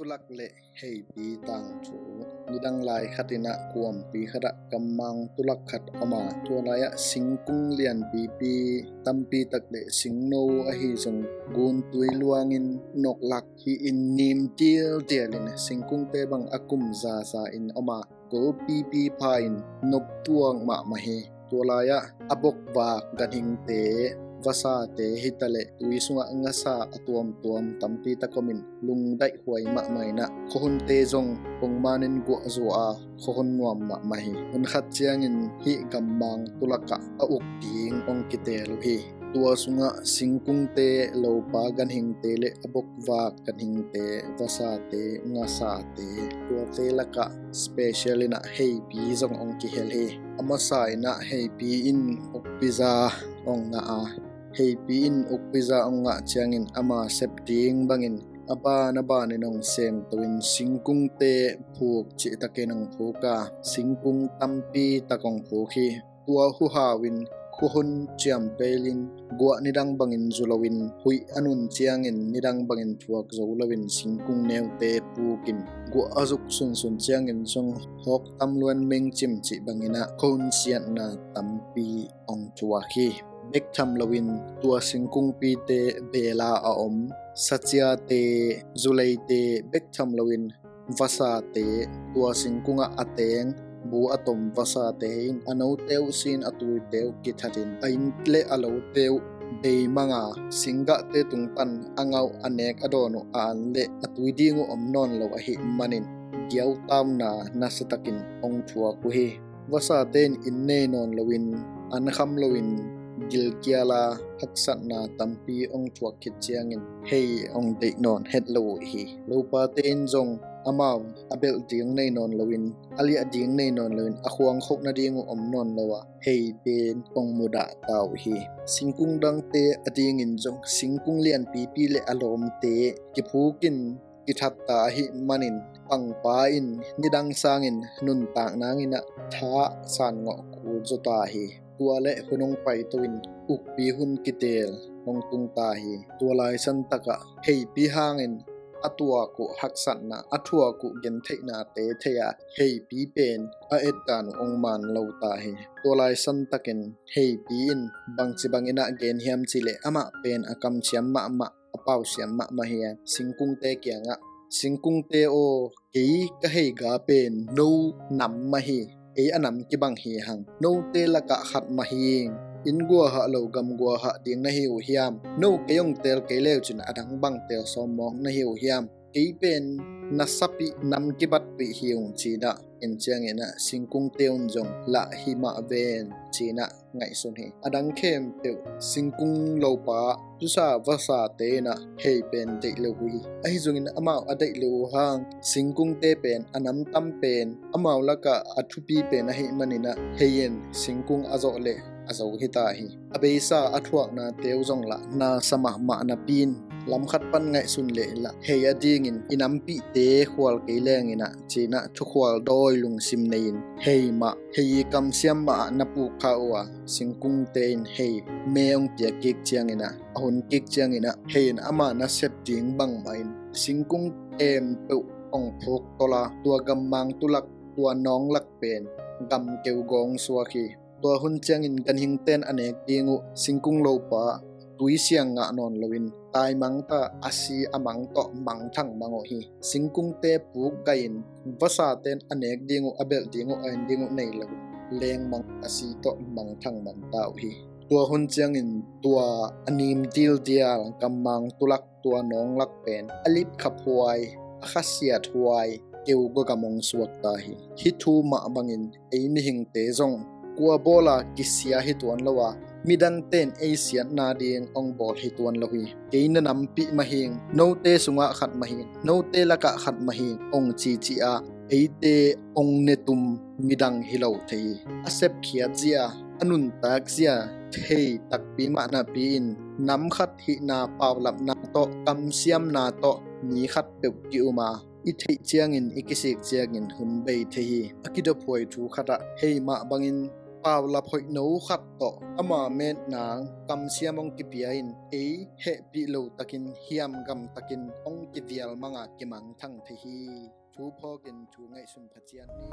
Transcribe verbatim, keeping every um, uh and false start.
tulak le heipi tangthu. Nidang lai khat in ah kuampi khat ah gammang tulak khat om a, tua lai ah singkung lianpipi tampi tak le singno ahi zong guntui luangin noklak hi in nim tialtial in singkungte bang a kum zaza in om a, golpipi pha in noptuak mahmah hi. Tua lai ah a bokvak ganhingte, vasate hitaleh tui sungah ngasa a tuamtuam tampi tak om in lungdaihhuai mahmah in ah khuahunte zong pongmanin guahzua a khuahun nuam mahmah hi. Hun khat ciangin hih gammang tulak ah a uk ding hong kiteel uh hi. Tua sungah singkungte, lopa ganhingte le a bokvak ganhingte, vasate, ngasate, tuate lakah special in ah heipi zong hong kihel hi. A masa in ah heipi in ukpiza hong ngah a, heipi in ukpiza hong ngah ciangin ama sep ding bangin a ban a banin hong semto in singkungte phuk cihtakin hong phuk a, singkung tampi tak hong phuk hi. Tua huhau in khuahun ciampeilin guah nidang bangin zu loin huih a nun ciangin nidang bangin thuak zo loin singkung neute pukin guah a zuk sunsun ciangin zong hawk tamluan mengcim cih bangin ah khuahun siatna tampi hong thuak hi. Bek tham loin tua singkungpite bela a om saciate, zuleite, bek tham loin vasate, tua singkungah a teng bu a tom vasate in a note uh sin a tuite uh kithatin a inn le a lote uh beimang a, singgahte tung pan a ngauh a nek a dawn uh a an le a tui ding uh om nawn lo ahih manin giautauna nasatakin hong thuak uh hi. Vasate in inn nei nawn loin an kham loin gilkial a haksatna tampi hong thuak khit ciangin hei hong deih nawn het lo uh hi. Lopate in zong amau a belh ding nei nawn loin a liah ding nei nawn loin a khuang khoh nading uh om nawn lo a, hei pen hong mudah ta uh hi. Singkung dangte a dingin zong singkung lianpipi le a lawmte kiphukin kithat ta ahih manin pangpa in nidang sangin nuntak nangin ah tha san ngawh kul zaw ta hi. Tua le hun hong paito in ukpi hun kiteel hong tung ta hi. Tua lai santakah heipi hangin a tuak uh haksatna, a thuak uh gentheihnate thei a, heipi pen a etdan uh hong man lo ta hi. Tua lai santakin heipi in bangci bangin ah gen hiam cihleh amah pen a kamsiam mahmah, a pausiam mahmah hi a, singkungte kiangah, "Singkungte aw, kei ka heiga pen no nam mah hi. Kei a nam kibang hi hang. Note lakah khat mah hi. Inn guahah lo gam guahah ding na hi uh hiam? No kei hong teel kei leucin a dang bang teel sawm mawk na hi uh hiam? Kei pen na sapih nam kibatpih hi ung," ci-in ah en ciangin ah singkungte un zong lah hi mah ven ci-in ah ngaihsun hi. A dang khempeuh singkung lopa tusa vasate in ah hei pen deih lo uh hi. Ahi zongin amau a deih lo uh hang singkungte pen a nam tam pen amau lakah a thupi pen ahih manin ah hei in singkung a zawh leh a zo hi ta hi. A beisa a thuaknate uh zong lah na sa mahmah napi in lam khat pan ngaihsun leh lah hei a dingin i nampihte khual kei lengin ah ci-in ah thukhual dawi lungsim nei-in hei mah, hei i kamsiam mah ah na puk kha uh a, singkungte in hei me hong piak kik ciangin ah, a hun kik ciangin ah hei in ama nasep ding bangmah in singkung khempeuh hong phuk tol a, tua gammang tulak, tua nawnglak pen gam keugawng suak hi. Tua hun ciangin ganhingte in a nek ding uh singkung lopa tui siang ngah nawn loin taimang ta a, si a mang tawh mangthang mang uh hi. Singkungte puk gai-in vasate in a nek ding uh, a belh ding uh, a en ding uh nei lo, lengmang a, si tawh mangthang mang ta uh hi. Tua hun ciangin tua a nim dildial gammang tulak, tua nawnglak pen a lipkhap huai, a khasiat huai, keugaw gam hong suak ta hi. Hih thu mah bangin ei mihingte zong kua bawla kisia hi tuan lo a, midangte in ei siatna ding hong bawl hi tuan lo hi. Kei na nampih mah hing, note sungah khat mah hing, note lakah khat mah hing hong cici a, eite hong netum midang hi lo thei hi. A sepkhiat zia, a nuntak zia thei takpi mah napi in nam khat hihna paulapna tawh, kamsiamna tawh mi khat peuh ki-um a, i theih ciangin, i kisik ciangin hun bei thei hi. A kidophuai thu khatah hei mah bangin paulap hoihno khat tawh ama metna kamsiam hong kipia in ei hehpih lo takin hiamgam takin hong kivial manga kimangthang thei hi. Thu phawkin thu ngaihsun phacian ni.